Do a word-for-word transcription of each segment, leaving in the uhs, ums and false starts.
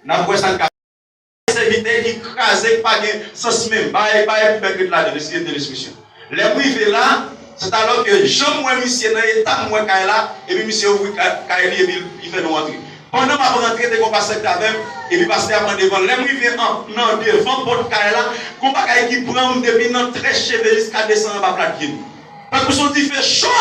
N ap wè sa n ka fè. Sèvitè ki kraze, ki pa gen sans menm. Bay, bay pou bèk ret ladan, eskize de lespresyon. Lè m rive la, se talò ke jan m wè misye nan eta m wè kay la, epi misye ouvri ka- kay li, epi li fè nou antre. Pandan m ap rantre, te gon pastè ki t avè m, epi pastè a pran devan. Lè m rive an- nan devan pòt kay la, gon bagay ki pran m depi nan trèz cheve jiska desann anba plat pye m. Tankou se yon dife cho!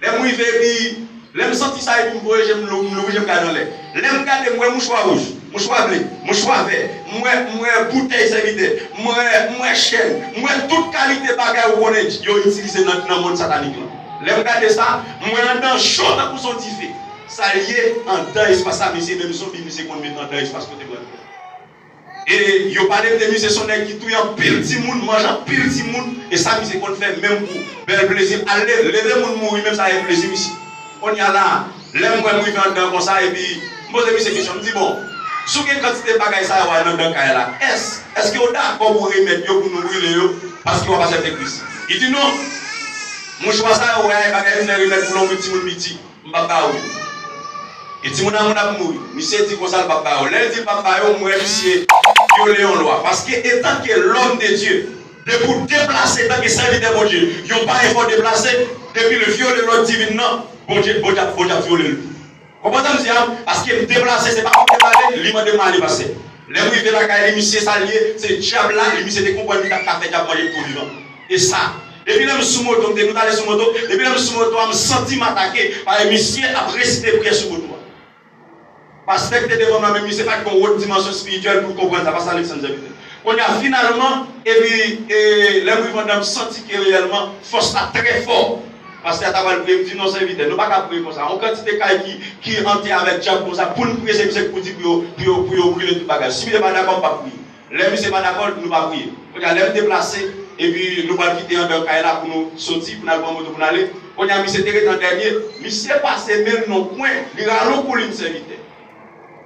Lè m rive, epi lè m santi sa, epi m voye je m, lou- m louvri je m gade anlè. Lè m gade, m wè mouchwa wouj, mouchwa ble, mouchwa vè, m wè, m wè boutèy sèvitè, m wè, m wè chèn, m wè tout kalite bagay ou konnen yo itilize nan, nan mond satanik lan. Lè m gade sa, m wè anndan cho tankou se yon dife. Sa l ye anndan espas la, misye menm zonbi misye konn met anndan espas kote m rantre. E yo pale m de misye, se yon nèg ki touye anpil timoun, manje anpil timoun, e sa misye konn fè menm pou bèl plezi. Al le- leve moun mouri, menm sa e plezi misye. Kounye a la, lè m wè m rive anndan konsa, epi m poze misye kesyon, m di, bon, si w gen kantite bagay sa yo anndan kay la, èske, èske w dakò pou w remèt yo pou nou brile yo, paske w ap asèpte Kris? Li di, non, mouchwa sa yo, wè, bagay m fè remèt pou lonbrit timoun piti. M p ap ba yo. E timoun nan moun ap mouri. Misye di konsa l p ap ba yo. Lè l di l p ap ba yo, m wè misye vyole yon lwa. Paske etanke lòm de Dye, depi w deplase etanke sèvitè Bondye, yon parèy fwa w deplase, depi l vyole lòd divin nan, Bondye, Bondye ap, Bondye ap vyole l tou. Konprann sa m di a? Paske m deplase, se pa mwen ki mande, li mande m ale pase. Lè m rive lakay li, misye sa l ye, se dyab la, li misye te konprann li t ap ka fè dyab manje l tou vivan. E sa, depi lè m sou moto, m te nou t ale sou moto, depi lè m sou moto a, m santi m atake, paske misye ap resite priyè sou moto a. Pastè ki te devan m nan, men misye pa t gen yon wot dimansyon espirityèl pou l konprann sa, pastè Alexandre Serviteur. Kounye a, finalman, epi, e, lè m rive anndan, m santi ke reyèlman, fòs la trè fò. Pastè a ta pral priye, m di, non, sèvitè, nou pa ka priye konsa. Yon kantite kay ki, ki ante avèk dyab konsa, pou n priye, se misye k pou di pou yo, pou yo, pou yo brile tout bagay. Si misye pa dakò, m p ap priye. Lè misye pa dakò, nou pa priye. Kounye a, lè m deplase, epi nou pral kite anndan kay la pou nou soti, pou n al pran moto pou n ale. Kounye a, misye te ret an dènye. Misye pase men l nan kwen, li rale yon koulin sèvitè.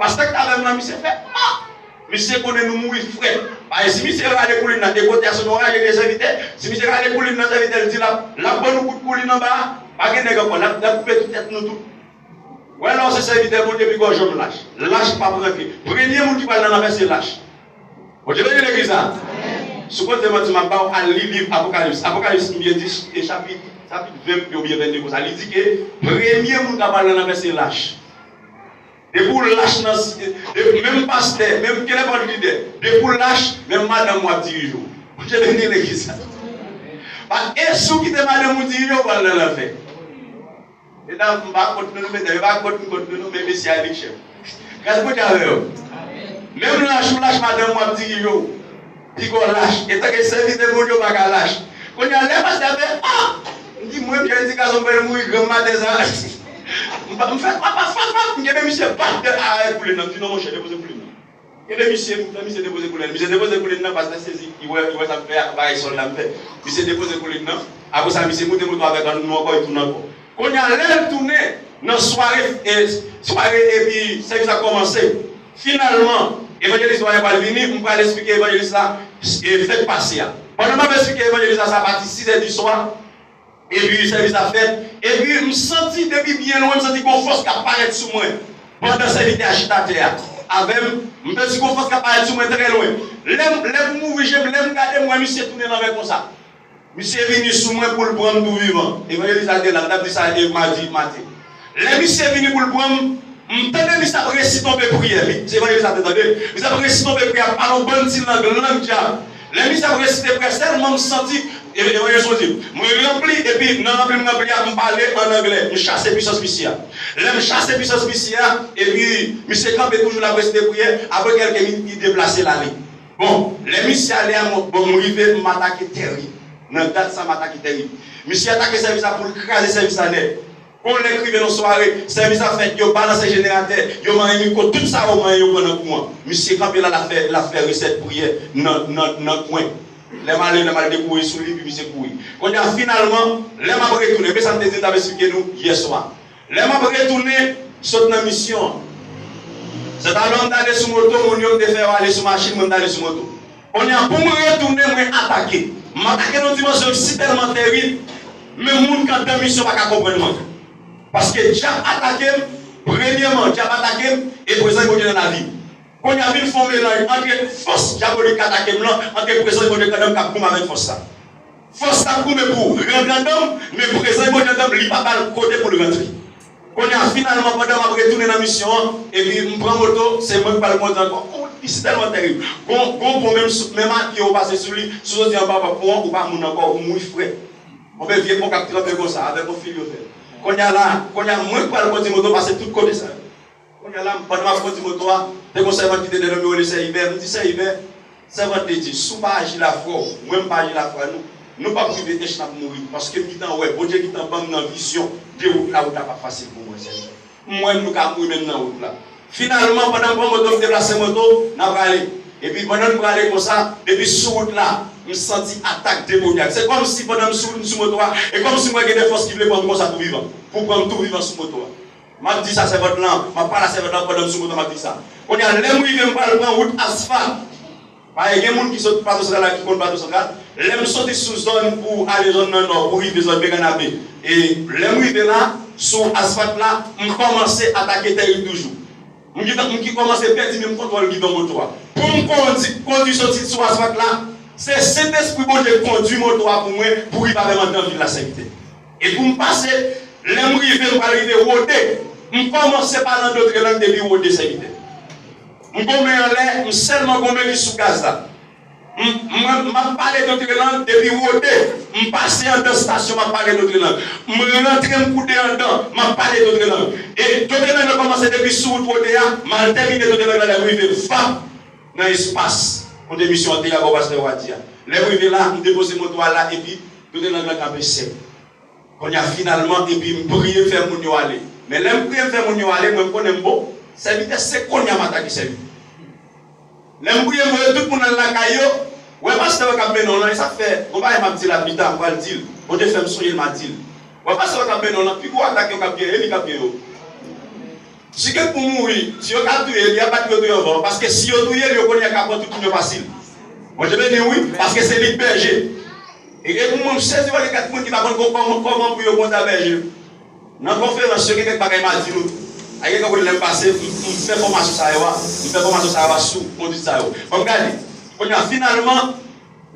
Pastè k t avè m nan, misye fè, ah! Misye konnen nou mouri frèt. Paske si misye rale koulin nan, e kote a se yon raje de sèvitè. Si misye rale koulin nan, sèvitè, l di l ap, l ap ban nou kout koulin anba a, pa gen nèg ankò, l ap, l ap koupe tout tèt nou tout. Wè lè w se sèvitè Bondye, pi gòj ou lach. Lach p ap rantre. Premye moun ki pral nan lanfè se lach. Bondye beni legliz la. Si w konn se manti m ap ba w, al li liv Apokalips. Apokalips konbyen dis e chapit, chapit ven oubyen vennde konsa. Li di ke premye moun k ap al nan lanfè se lach. Depi w lach nan, depi menm pastè, menm kenenpòt lidè, depi w lach, menm madanm w ap dirije w. Bondye beni legliz la. Pa e si w kite madanm ou dirije w, w pral nan lanfè. Medam, m pa kont nou, nou medam, e pa kont m kont nou, nou, men mesye a vin chèf. Gras Bondye avè yo. Menm lach ou lach madanm w ap dirije w. Piga w lach. Etanke sèvitè Bondye, w pa ka lach. Kounye a, lè pastè a fè, ah! M di, mwen, m jwenn ti gason m pral mouri granm maten sa. M pa, m fè, pap, pap, pap, pap, m kenbe misye bat de a koulin nan. M di, non, monchè, depoze koulin nan. Kenbe misye, m fè misye depoze koulin. Misye depoze koulin nan, pastè sezi, li wè, li wè sa m fè a, bagay sòl la m fè. Misye depoze koulin nan. Apre sa, misye moute moto avèk nou ankò, li tounen ankò. Kounye a, lè l tounen, nan sware, e, sware, epi sèvis la kòmanse. Finalman, evanjelis Doyen pral vini, m pral esplike evanjelis la, e, fèk pase a. Pandan m ap esplike evanjelis la sa, pati sizè di swa, epi sèvis la fèt, epi m santi depi byen lwen, m santi gon fòs k ap parèt sou mwen. Pandan sèvitè a chita atè a avè m, m santi gon fòs k ap parèt sou mwen trè lwen. Lè m, lè pou m ouvri je m, lè m gade, m wè misye tounen nan men konsa. Misye vini sou mwen pou l pran m tou vivan. Evanjelis la te la, m t ap di sa e madi maten. Lè misye vini pou l pran m, m tande misye ap resite yon pe priyè. Mi- se evanjelis la te tande. Misye ap resite yon pe priyè, ap pale yon bann ti lang, lang dyab. Lè misye ap resite priyè, sèlman m santi, e- evanjelis la di, mwen ranpli, epi nan ranpli m ranpli a, m pale an anglè, m chase pisans misye a. Lè m chase pisans misye a, epi misye kanpe toujou l ap resite priyè, apre kèlke minit, li deplase l ale. Bon, lè misye ale a, mwen, bon, m rive, m atake tèrib. Nan dat sa, m atake tèrib. Misye atake sèvis la pou l kraze sèvis la nèt. Gon lè k rive nan sware, sèvis la fèt, yo balanse jeneratè, yo manyen mikwo, tout sa yo manyen, yo pran nan kouran. Misye kanpe la, l ap fè, l ap fè resèt priyè nan, nan, nan kwen. Lè m ale, lè m al dekouvri sou li, epi misye kouri. Kounye a, finalman, lè m ap retounen, men sa m te di, m t ap esplike nou yèswa. Lè m ap retounen sot nan misyon an, se ta lè m t ale sou moto, moun yo m te fè yo ale sou machin, mwen m t ale sou moto. Kounye a, pou m retounen, mwen atake. M atake nan yon dimansyon ki si tèlman tèrib, menm moun k anndan misyon pa ka konprann mwen. Paske dyab atake m, premyèman, dyab atake m, e prezan Bondye nan lavi m. Kounye a vin fè yon melanj ant fòs dyabolik k atake m lan, ant prezans Bondye k anndan m k ap goumen avèk fòs sa. Fòs la ap goumen pou rantre anndan m, men prezans Bondye anndan m, li pa ba l kote pou l rantre. Kounye a, finalman, pandan m ap retounen nan misyon an, epi m pran moto, se mwen k pral kondui ankò. Yon wout ki sitèlman terib. Gon, gon pon menm sou, menm a pye ou pase sou li, si w soti anba pon an, ou pa moun ankò, ou mouri frèt. Yon bèl vye pon k ap tranpe konsa, avèk yon fil yo fè. Kounye a la, kounye a, mwen k pral kondui moto pase tout kote sa yo. Kounye a la, pandan m ap kondui moto a, te gon sèvant ki te dèyè m, yo rele sè Ivè. M di, "Sè Ivè," sèvant te di, "Si w pa aji lafwa w, mwen m pa aji lafwa nou, nou p ap rive ench, n ap mouri. Paske m gentan wè, Bondye gentan ban m nan vizyon de wout la, wout la p ap fasil pou mwen, sè Ivè. M wè nou ka mouri menm nan wout la." Finalman, pandan m pran moto, m deplase moto, n ap prale. Epi pandan n prale konsa, depi sou wout la, m santi atak demonyak. Se kòmsi pandan m sou, m sou moto a, e kòmsi m wè gen de fòs ki vle pran m konsa tou vivan, pou pran m tou vivan sou moto a. M ap di sa sèvant lan, m ap pale a sèvant lan pandan m sou moto, m ap di sa. Kounye a, lè m rive, m pral pran wout asfalt. Paske gen moun ki sot Plato Santral la ki konn Plato Santral. Lè m soti sou zòn pou ale zòn nan nò, pou rive zòn Mega Nape. E lè m rive la, sou asfalt la, m kòmanse atake tèrib toujou. M gentan, m ki kòmanse pèdi menm kontwòl gidon moto a. Pou m kondi, kondui soti sou asfalt la, se Sentespri Bondye k kondui moto a pou mwen, pou rive avè m anndan vil la, sèvitè. E pou m pase, lè m rive, m pral rive Wode. M kòmanse pale an dòt lang depi Wode, sèvitè. M gon men anlè, m sèlman gon men ki sou gaz la. M, mwen, m ap pale dòt lang depi Wode. M pase anndan estasyon, m ap pale dòt lang. M rantre, m koude anndan, m ap pale dòt lang. E dòt lang nan kòmanse depi sou wout Wode a, m al tèmine dòt lang nan lè m rive vap nan espas kote misyon an te ye, bò pastè Wadi a. Lè m rive la, m depoze moto a la, epi dòt lang nan kanpe sèk. Kounye a, finalman, epi m priye, m fè moun yo ale. Men lè m priye, m fè moun yo ale, mwen, m konnen m bon. Sèvitè, se kounye a m atake sèvitè. Lè m priye, m voye tout moun al lakay yo. Wè pastè w k ap mennen w lan, e sa k fè, gon bagay m ap di l a pita, m pral di l. Bondye fè m sonje l, m a di l. Wè pastè w k ap mennen w lan, pi gwo atak yo k ap gen, e li k ap gen yo. Si gen pou mouri, si yo ka touye l, y ap bat pou yo touye anvan, paske si yo touye l, yo konnen y a ka pran tout moun yo fasil. Bondye beni w, wi, paske se li k bèje. E, e pou mwen, m sezi wè gen kèk moun ki pa konn kò-, kòman, kòman pou yo konn sa bèje. Nan konferans yo, gen kèk bagay m a di nou. A gen kèk kote lè m pase, m, m fè fòmasyon sa yo a, m fè fòmasyon sa yo a sou kondwit sa yo. Ban m gade. Kounye a, finalman,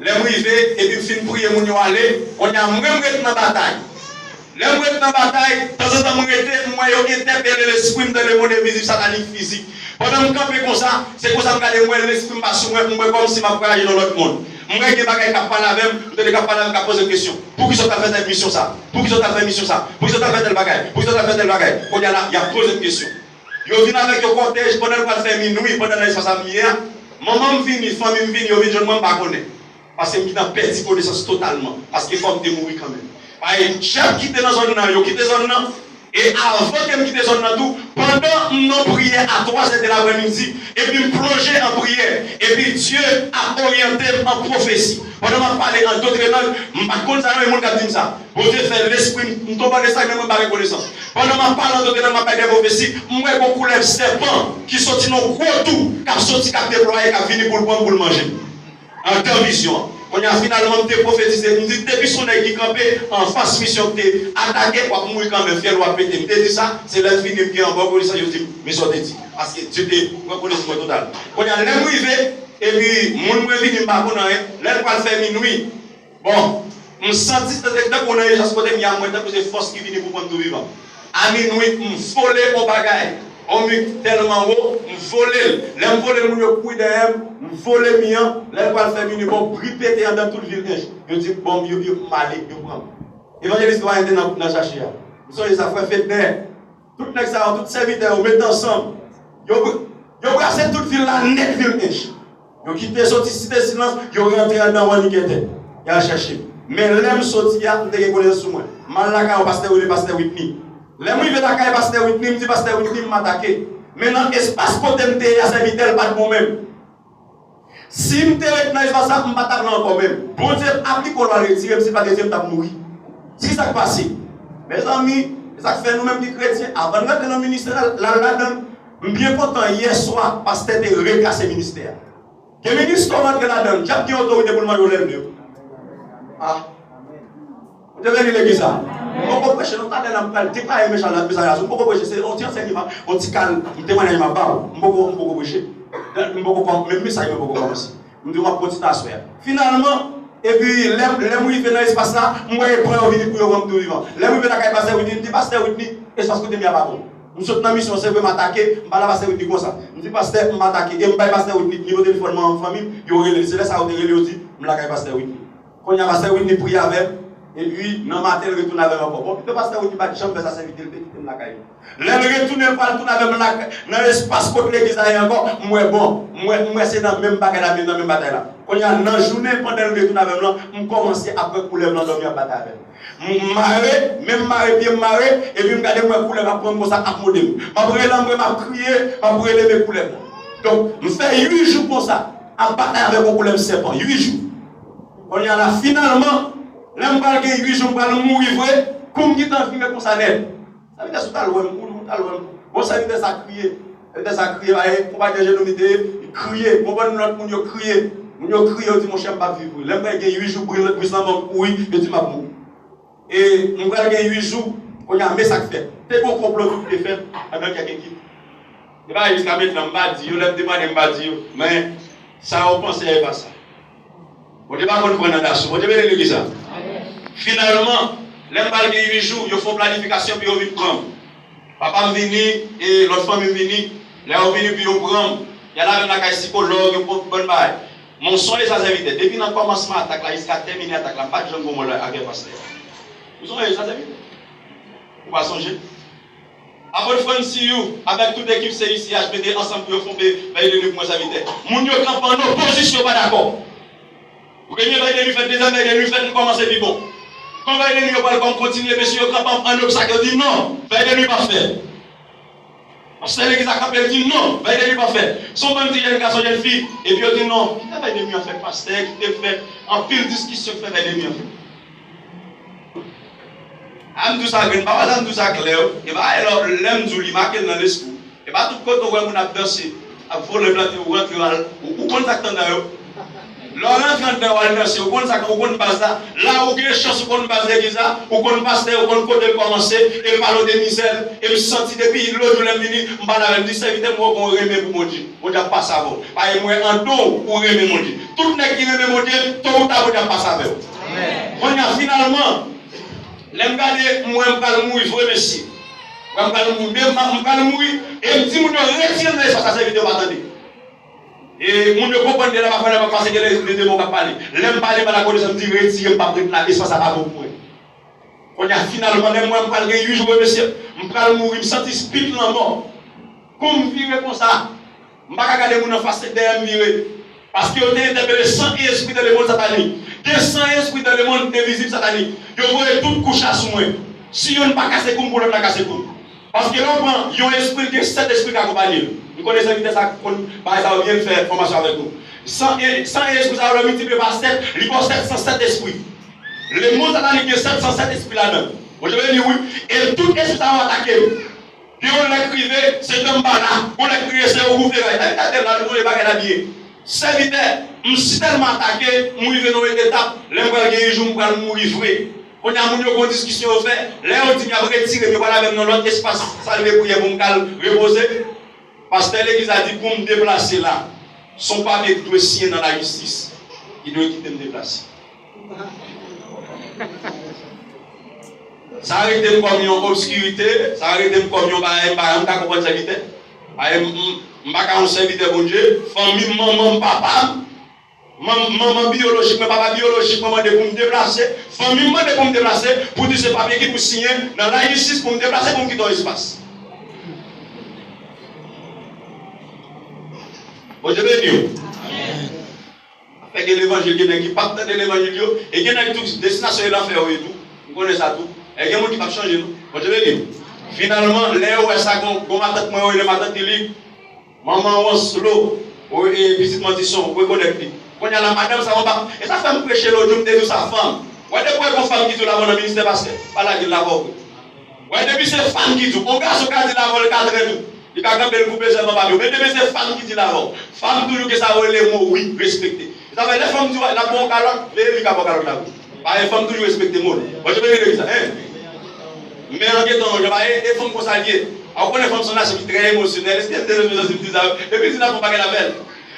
lè m rive, epi m fin priye moun yo ale, kounye a, mwen, m ret nan batay. Lè m ret nan batay, tanzantan m rete, m wè yo entèpele lespri m dans le monde invisible satanique physique. Pandan m kanpe konsa, se konsa m gade, m wè lespri m pa sou mwen, m wè kòmsi m ap vwayaje nan lòt mond. M wè gen bagay k ap pale avè m, m tande k ap pale avè m, k ap poze m kesyon. Poukisa w t ap fè tèl misyon sa? Poukisa w t ap fè misyon sa? Poukisa w t ap fè tèl bagay? Poukisa w t ap fè tèl bagay? Kounye a la, y ap poze m kesyon. Yo vin avèk yon kòtèj pandan l pral fè minwi, pandan nan espas a m ye a. Manman m vini, fanmi m vini, yo vin jwenn mwen, m pa konnen. Paske m gentan pèdi konesans totalman. Paske fò m te mouri kanmenm. Paske djab ki te nan zòn nan, yo kite zòn nan. E avan ke m kite zòn nan tou, pandan m nan priyè a twa zè de laprèmidi, epi m plonje an priyè, epi Dye ap oryante m an pwofesi. Pandan m ap pale an dòt lang, m pa t konn sa yo, e moun k ap di m sa. Bondye fè lespri m, m tonbe an estak, men mwen m pa gen konesans. Pandan m ap pale an dòt lang, m ap bay de pwofesi, m wè gon koulèv sèpan ki soti nan gwo tou, k ap soti, k ap deplwaye, k ap vini pou l pran m, pou l manje m. Anndan vizyon an. Kounye a, finalman, m te pwofetize, m di, depi se yon nèg ki kanpe anfas misyon k te atake, w ap mouri kanmenm, fyèl ou ap pete. M te di sa, se lè m fini, m gen anba konesans, yo di m, men sa w te di. Paske Dye te pran konesans mwen total. Kounye a, lè m rive, epi moun mwen vini, m pa konn anyen, lè l pral fè minwi, bon, m santi se tankou nan ijans kote m ye a, mwen tankou se fòs ki vini pou pran m tou vivan. A minwi, m vole yon bagay. Yon mik tèlman wo, m vole l. Lè m vole l, moun yo kouri dèyè m, m vole mi an. Lè l pral fè minwi, bon, bri pete anndan tout vil Ench. Yo di m, bon, yo, yo, m ale, yo pran m. Evanjelis Dwayen te nan, nan chache a. M sonje sa, frè Fednè. Tout nèg sa yo, tout sèvitè yo, met ansanm. Yo, yo brase tout vil la nèt, vil Ench. Yo kite soti Site Silans, yo rantre anndan Wannikètè. Y al chèche m. Men lè m soti a, m te gen konesans sou mwen. M al lakay yon pastè rele pastè Whitney. Lè m rive lakay pastè Whitney, m di pastè Whitney m atake. Men nan espas kote m te ye a, sèvitè, l pa t bon menm. Si m te ret nan espas sa, m pa t ap la ankò menm. Bondye aplike yon lwa, l retire m, si l pa t retire m, m t ap mouri. Se sa k pase. Mezanmi, se sa k fè nou menm ki kretyen, avan n rantre nan ministè a, l al ladan l. M byen kontan, yè swa, pastè te rekase ministè a. Gen ministè w rantre ladan l, dyab gen otorite pou l manje w lè l vle. Ah. Ou te vle li legliz la? M poko preche non, talè la m pral deplwaye mesaj la, mesaj la sou. M poko preche, se yon ti ansèyman, yon ti kal, yon temwayaj m ap ba w. M poko, m poko preche. poko kòm-, menm mesaj mwen poko kòmanse. M di, "W ap kontinye aswè a." Finalman, epi lè, lè m rive nan espas la, m wè e pran yo vini pou yo pran m tou vivan. Lè m rive lakay Pastè Whitney, m di, "Pastè Whitney, espas kote m ye a pa bon. M sot nan misyon, se vre m atake, m pale a Pastè Whitney konsa. M di, 'Pastè, m atake.' E m bay Pastè Whitney nimewo telefòn manman fanmi m, yo rele l. Se lè sa a yo te rele, yo di, 'M lakay Pastè Whitney.'" Kounye a, Pastè Whitney priye avè m, epi nan maten, l retounen avè m ankò. Bon, pito Pastè Whitney pa t janm fè sa, sèvitè l te kite m lakay li. Lè l retounen, l pral tounen avè m lak-, nan espas kot legliz la ye ankò, m wè bon, m wè, m wè se nan menm bagay la, nan menm batay la. Kounye a, nan jounen, pandan l retounen avè m lan, m kòmanse ap wè koulèv lan dòmi ap batay avè m. M mare, men m mare, pye m mare, epi m gade, m wè koulèv ap pran m konsa, ap mòde m. M ap rele anmwe, m ap kriye, m ap rele men koulèv lan. Donk, m fè uit jou konsa, ap batay avèk yon koulèv sèpan, uit jou. Kounye a la, finalman, lè m pral gen uit jou, m pral mouri vre, kou m gentan vire konsa nèt. Sèvitè, si w t al wè m, ou, ou t al wè m. Bon, sèvitè sa kriye. Sèvitè sa kriye, ba, e, konpayè jenou m li te ye, li kriye. Bon, bon, lòt moun yo kriye. Moun yo kriye, yo di, "Monchè, m p ap viv vre." Lè m pral gen uit jou, bri-, bris lanmò m kouri, yo di m ap mouri. E m pral gen uit jou, kounye a, men sa k fèt. Te gen yon konplo ki te fèt andan kèk ekip. E pa jiska mentnan, m pa di yo, lè m te mande, m pa di yo. Men, sa yo panse a, e pa sa. Bondye pa konn pran nan daso. Bondye beni legliz la. Finalman, lè m pral gen uit jou, yo fè yon planifikasyon pou yo vin pran m. Papa m vini, e lòt fanmi m vini. Lè yo vini pou yo pran m, y al avè m lakay sikològ, yo pran bann bagay. Men w sonje sa, sèvitè, depi nan kòmansman atak la jiska tèmine atak la, m pa t janm gen yon mò la avè pastè a. Ou sonje sa, sèvitè? Ou pa sonje? Apot Francis avèk tout ekip C I C H mete ansanm pou yo fon vèy de nuit pou mwen, sèvitè. Moun yo kanpe an opozisyon, yo pa dakò. Premye vèy de nuit fèt, dezyèm vèy de nuit fèt, nou kòmanse pi bon. Kon vèy de nuit yo pral kòm kontinye, mesye yo kanpe an obstak, yo di non, vèy de nuit p ap fèt. Pastè legliz la kanpe, l di non, vèy de nuit p ap fèt. Se yon bann ti jèn gason, jèn fi, epi yo di non, kite vèy de nuit an fèt, pastè, kite l fèt. Anpil diskisyon ki fè vèy de nuit an fèt. A, m di w sa grenn, papa, sa m di w sa klè, wi. E pa, e lè, lè m di w li make l nan lespri w. E pa tout kote w wè moun ap danse, ap vole plante, ou rantre, ou al, ou, ou konn sa k t anndan yo. Lè w rantre anndan, w al danse, ou konn sa, ou konn baz la. La ou gen chans, ou konn baz legliz la, ou konn pastè, ou konn kote l kòmanse, e l pale w de mizè l, e m santi depi lòt jou lè m vini, m pale avè l, m di, sèvitè m wè w gen yon renmen pou Bondye. Bondye ap pase avè w. Paske m wè anndan w, ou renmen Bondye. Tout nèg ki renmen Bondye, to ou ta Bondye ap pase avè w. Kounye a, finalman, lè m gade, m wè m pral mouri vre, mesye. M wè m pral mouri, men m, m pral mouri, e m di moun yo retire m nan espas la, sèvitè yo pa tande. E moun yo konprann de la pa fè la pa pase gen de demon k ap pale. Lè m pale, m pa dakò de sa, m di retire m, m p ap ret la, espas la pa bon pou mwen. Kounye a, finalman, lè m wè m pral gen uit jou, mesye, m pral mouri, m santi spirit lanmò. Kou m vire konsa, m pa ka gade moun anfas, se dèyè m vire. Paske yo te entèpele san espri dans le monde satanique. Gen san espri dans le monde envizib satanik. Yo voye tout kouch la sou mwen. Si yonn pa kase kou m, pou lòt la kase kou m. Paske lè w pran yon espri, l gen sèt espri k akonpaye l. M konnen sèvitè sa konn bagay sa yo byen, l fè fòmasyon avèk nou. San, e, san espri sa yo, lè w miltipliye pa sèt, li ba w sèt san sèt espri. Lemonn satanik gen sèt san sèt espri ladan l. Bondye beni w, wi. E tout espri sa yo atake m. Gen yon lè k rive, se Danmbala. Yon lè k rive, se Ogou Feray. Envite l la, nou konnen bagay la byen. Sèvitè, m si tèlman atake, m rive nan yon etap, lè m pral gen yon jou, m pral mouri vre. Kounye a, moun yo gen yon diskisyon yo fè, lè yo di m y ap retire m, yo pral avè m nan lòt espas, sal de priyè pou m ka al repoze. Pastè legliz la di pou m deplase la, se yon papye ki dwe siyen nan lajistis, ki dwe kite m deplase. Sa rete m kòm yon obskirite, sa rete m kòm yon bagay, m pa janm ka konprann sèvitè. Paske m, m, m pa ka yon sèvitè Bondye, fanmi m, manman m, papa m, man-, manman biyolojik mwen, papa biyolojik mwen mande pou m deplase, fanmi m mande pou m deplase, pou di se papye ki pou siyen nan lajistis pou m deplase, pou m kite yon espas. Bondye beni w. Fè gen levanjil, gen nèg ki p ap tande levanjil yo, e gen nèg tou, destinasyon yo lanfè yo ye tou. M konnen sa tou. E gen moun ki p ap chanje non. Bondye beni w. Finalman, lè yo wè sa, gon, gon matant mwen yo rele matant Lili, manman Wonslo, o, e pitit Mantison, ou rekonèt li. Kounye a la, madanm sa, w ap, e sa fè m preche lòt jou, m te di w sa, fanm. Wè depi w wè gon fanm ki di w l ap nan ministè pastè, pa lage l, l ap vre. Wè depi se fanm ki di w, gon gason ka di l ap vre, l ka trè tou. Li ka kanpe, l koupe zèb anba pye w. Men depi se fanm ki di l ap vre, fanm toujou gen sa yo rele mo wi, respekte. Sa fè lè fanm di w, l ap ba w kalòt, veye li ka ba w kalòt la wi. Paske fanm toujou respekte mo l. Bondye beni legliz la, en. Men an gentan, jan pa e, e fanm konsa l ye. A, ou konnen fanm se yon nasyon ki trè emosyonèl. Èske m te bezwen santi m di sa? Depi l di l ap fè yon bagay l ap fè l.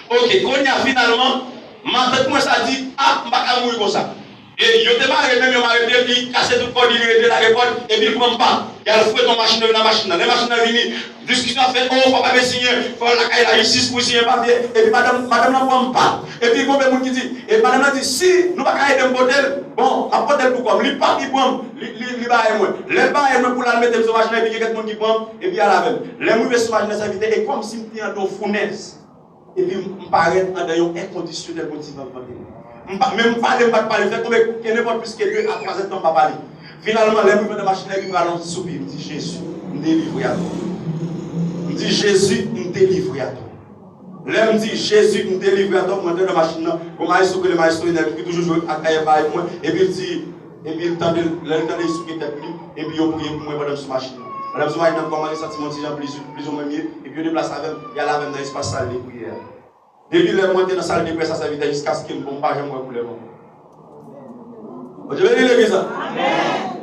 Ok, kounye a, finalman, matant mwen sa di, a, m pa ka mouri konsa. E yo te mare, menm yo mare pye l, li kase tout kò li, li rete lage kò l, epi l pran m pa. Y al fwete yon machin nan, vin nan machin nan. Lè machin nan vini, diskisyon ap fèt, o, fò papye siyen, fò al lakay lajistis pou siyen papye. Epi madanm, madanm nan pran m pa. Epi gonbe moun ki di, e madanm nan di, si nou pa ka ede m pote l, bon, m ap pote l pou kò m. Li pa, li pran m, li, li, li bare mwen. Lè l bare mwen pou l al mete m sou machin nan, epi gen kèk moun ki pran m, epi y al avè m. Lè m rive sou machin nan, sèvitè, e kòmsi m te anndan yon founèz. Epi m parèt anndan yon èkondisyonèl, gon ti van k vante m. M pa, menm pale, m pa t pale, fè tonbe ke nenpòt plis ke de a twa zèdtan m pa pale. Finalman, lè m rive nan machin nan, epi m rale yon ti soupi, m di, Jezi, m delivre atò. M di, Jezi, m delivre atò. Lè m di, Jezi, m delivre atò, m antre nan machin nan, gon mayestwo ki rele mayestwo Enèl, ki toujou jwe ak kayè pa avèk mwen, epi l di, epi l tande, lè l tande, li souke tèt li, epi yo priye pou mwen pandan m sou machin nan. Pandan m sou machin nan, m kòmanse santi m yon ti jan plizoumwen mye, epi yo deplase avè m, y al avè m nan espas sal de priyè a. Depi lè m antre nan sal de priyè sa, sèvitè, jiskaske m bon, m pa janm wè koulè m ankò. Bondye beni legliz la. Amèn.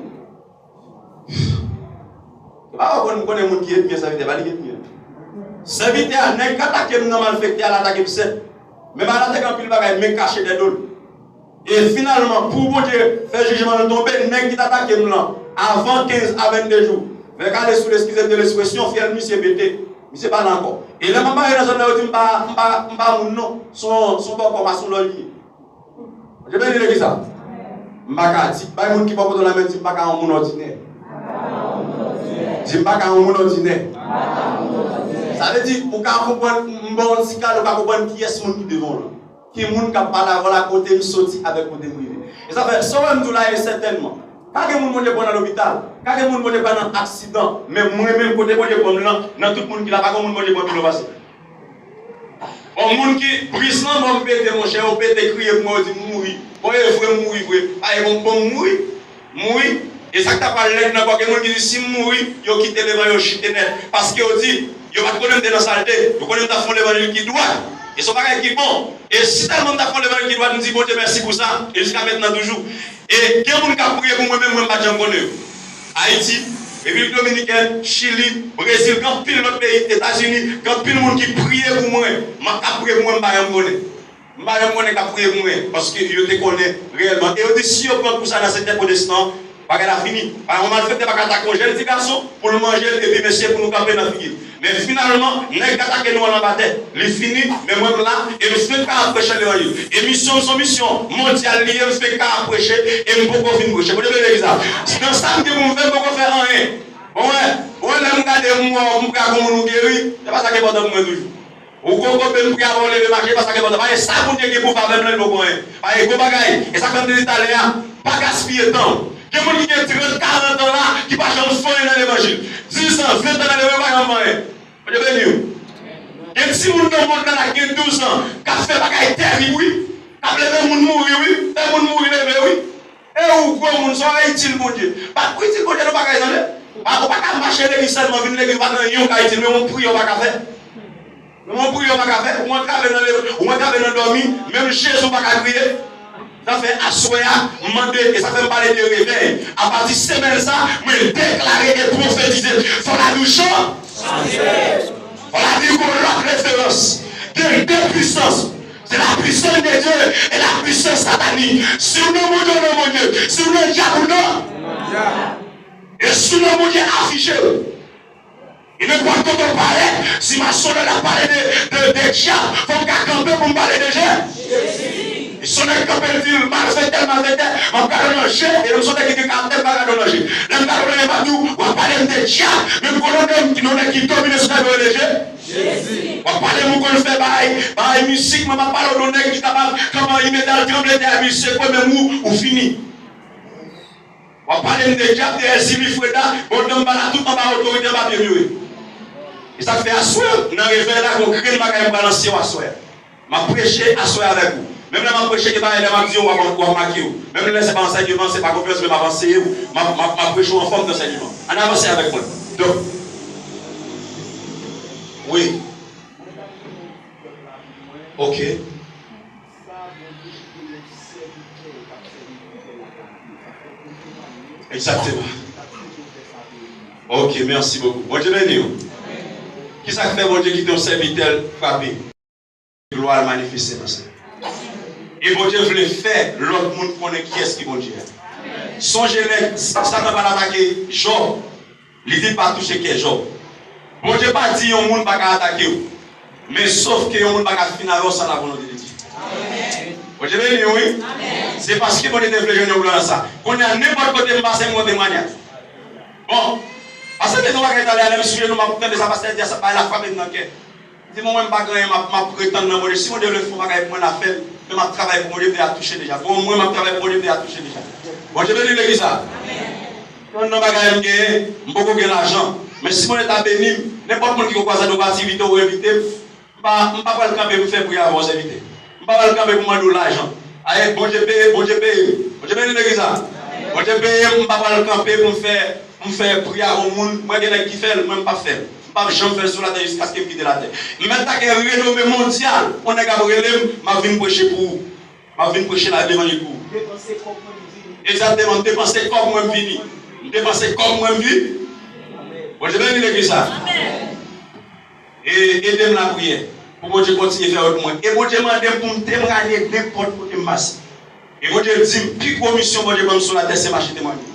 Se pa w konn, konnen moun ki etnyen sèvitè, pa li ki etnyen. Sèvitè a, nèg k atake m nan malfektè a, l atake m sèt. Men malfektè gen anpil bagay, men kache dèyè do l. E finalman, pou Bondye fè jijman l tonbe, nèg ki t atake m lan, avan kenz a vennde jou, vè kale sou l, eskize m de lespresyon, fyèl misye pete. Misye pa la ankò. E lè m ap bare nan zòn nan, yo di m pa, m pa, m pa moun non. Se yon, se yon bòkò, pa se yon lòl li ye. Bondye beni legliz la. M pa ka di, bay moun ki bò kote w la men, di m pa ka yon moun òdinè. Di m pa ka yon moun òdinè. Sa vle di, ou ka konprann, m ba w yon ti kado, ou ka konprann kiyès moun ki devan w lan. Ki moun k ap pale avè w la, kote m soti avèk kote m rive. E sa fè, sa w wè m di w la, e sètènman. Ka gen moun Bondye pran nan lopital, ka gen moun Bondye pran nan aksidan, men mwen menm, kote Bondye pran m lan, nan tout moun ki la, pa gen moun Bondye pran pi lwen pase m. Bon, moun ki, bris lanmò m pete, monchè, yo pete, kriye pou mwen, yo di m mouri. Bon, e vre, m mouri vre. Pa e bon, bon, m mouri. M mouri. E sa k ta pral lèd nan kò, gen moun ki di, si m mouri, yo kite levanjil, yo chite nèt. Paske yo di, yo pa t konnen m te nan salte. Yo konnen m t ap fè yon levanjil ki dwat. E se yon bagay ki bon. E si tèlman m t ap fè yon levanjil ki dwat, m di Bondye mèsi pou sa. E jiska mentnan toujou. E gen moun k ap priye pou mwen, menm mwen m pa t janm konnen yo. Ayiti, Repiblik Dominikèn, Chili, Brezil, gen anpil lòt peyi, Etazini, gen anpil moun ki priye pou mwen. M ap, k ap priye pou mwen, m pa janm konnen. M pa janm konnen k ap priye pou mwen, paske yo te konnen reyèlman. E yo di si yo pran kou sa nan sektè pwotestan, bagay la fini. Pa yon malfektè pa ka atake yon jèn ti gason pou l manje l, epi mesye pou nou kanpe nan figi l. Men finalman, nèg k atake nou an anba tè. Li fini, men mwen m la, e m fenk ka ap preche levanjil. E misyon m se yon misyon mondyal li ye, m fenk ka ap preche, e m poko fin preche. Bondye beni legliz la. Nan sa m gen pou m fè, m poko fè anyen. Bon, wè, bon, lè m gade m wè m prè ak yon moun ou geri, se pa sa k enpòtan pou mwen toujou. Ou kokobe m prè avè w leve mache, pa sa k enpòtan. Paske sa Bondye gen pou fè avè m lan, li poko anyen. Paske gwo bagay, e sa k fè m te di talè a, pa gaspiye tan w. Gen moun ki gen trant, karant an la, ki pa janm fè anyen nan levanjil. Diz an, ven an nan levanjil, pa janm fè anyen. Bondye beni w. Gen timoun nan mond lan la ki gen douz an, k ap fè bagay tèrib, wi. K ap leve moun mouri, wi. Fè moun mouri leve, wi. E ou, gwo moun, sa w itil Bondye? Pa t pou itil Bondye, non, bagay, tande. Pa, ou pa ka mache legliz sèlman, vin legliz, ou pa gen anyen ou ka itil, menm yon priyè ou pa ka fè. Menm yon priyè ou pa ka fè. Ou antrave nan le-, ou antrave nan dòmi, menm Jezi ou pa ka kriye. Sa fè aswè a, m mande, e sa fè m pale de revèy. Apati semèn sa, mwen deklare e pwofetize, fò lavi w chanje. Fò lavi w gon lòt referans. Gen de pwisans. Se la pwisans de Dye e la pwisans satanik. Si w nan Bondye, w nan Bondye. Si w nan dyab, ou nan. E si w nan Bondye, afiche w. E nenpòt kote w parèt, si masonlòt ap pale de, de, de dyab, fò m ka kanpe pou m pale de Jezi. E si yon nèg kanpe, l di l, malfektè, malfektè, m ap gade w nan je, e menm si yon nèg ki gen karaktè, m pa gade w nan je. Lè m gade w nan je, m ap di w, w ap pale m de dyab, menm kote yon nèg, yon nèg ki domine sou tè, yo rele Je-, Jezi. W ap pale m ou konn fè bagay, bagay mistik, men m ap pale w de yon nèg ki kapab kanpe, li mete al tranble tè a, epi l sekwe, menm ou, ou fini. W ap pale m de dyab, de Èzili, Freda, bon, dan m pa la, tout anba otorite, anba pye m yo ye. E sa k fè aswè, nan revèy la, gon grenn bagay m pral lansye w aswè. M ap preche aswè avèk ou. Menm lè m ap preche, gen bagay lè m ap di w, w ap, w ap make w. Menm lè se pa ansèyman, se pa konferans, men m ap anseye w. M ap, m ap, m ap preche w anfòm nan ansèyman. Ann avanse avèk mwen. Donk, wi. Ok. Egzakteman. Ok, mèsi bokou. Bondye beni w. Kisa k fè Bondye kite yon sèvitè l frape? glwa l manifeste nan sa. E Bondye vle fè lòt moun konnen kiyès ki Bondye a. Sonje lè Satan pral atake Jòb, li di l pa touche kè Jòb. Bondye pa di yon moun pa ka atake w, men sof ke yon moun pa ka fin avè w san la volonte de Dye. Bondye beni w, wi. Se paske Bondye te vle jwenn yon glwa nan sa. Kounye a, nenpòt kote m pase, m gon temwanyaj. Bon, pastè te di yon bagay talè a, lè m sou jenou, m ap tande sa pastè di a, sa bay la frape m nan kè. Di, bon, mwen, m pa gen anyen, m ap, m ap ret tann nan Bondye. Si Bondye vle fè yon bagay pou mwen, l a fè l. Men m ap travay pou Bondye, m deja touche deja. Bon, mwen, m ap travay pou Bondye, m deja touche deja. Bondye beni legliz la. Yon nan bagay m genyen, m poko gen lajan. Men si Bondye ta beni m, nenpòt moun ki ko kwaze nou pa aktivite ou envite m, m pa, m pa pral kanpe pou m fè priyè avè w, sèvitè. M pa pral kanpe pou mande w lajan. Aye, Bondye peye, Bondye peye. Bondye beni legliz la. Bondye peye, m pa pral kanpe pou m fè, pou m fè priyè avè yon moun. Mwen gen nèg ki fè l, mwen m p ap fè l. M p ap janm fè l sou latè jiskaske m kite latè. M mèt ta gen renome mondyal. Yon nèg ap rele m, m ap vin preche pou ou. M ap vin preche la levanjil pou ou. Egzakteman, m depanse kòb mwen, m vini. M depanse kòb mwen, m vini. Bondye beni legliz sa. E ede m lapriyè pou Bondye kontinye fè wout pou mwen. E Bondye mande m pou m temwanye nenpòt kote m pase. E Bondye di m, pi gwo misyon Bondye ban m sou latè, se mache temwanye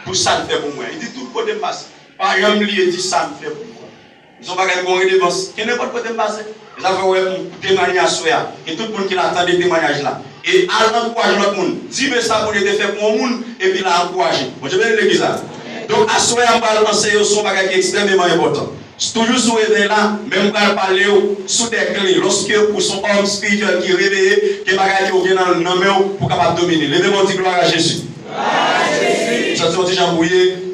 pou sa l fè pou mwen. Li di tout kote m pase. Pa janm bliye di sa m fè pou mwen. Se yon bagay m gon redevans. Ke nenpòt kote m pase. E sa fè w wè m temwanye aswè a. E tout moun ki la tande temwanyaj la. E al ankouraje lòt moun. Di men sa Bondye te fè pou yon moun, epi l a ankouraje. Bondye beni legliz la. Donk, aswè a, m pral anseye w sou yon bagay ki ekstrèmeman enpòtan. Toujou sou revèy la, men m pral pale w sou de kle. Lòske ou se yon òm espirityèl ki reveye, gen bagay ke w gen nan, nan men w pou w kapab domine. Leve men w, di glwa a Jezi. Santi w ti jan bwouye.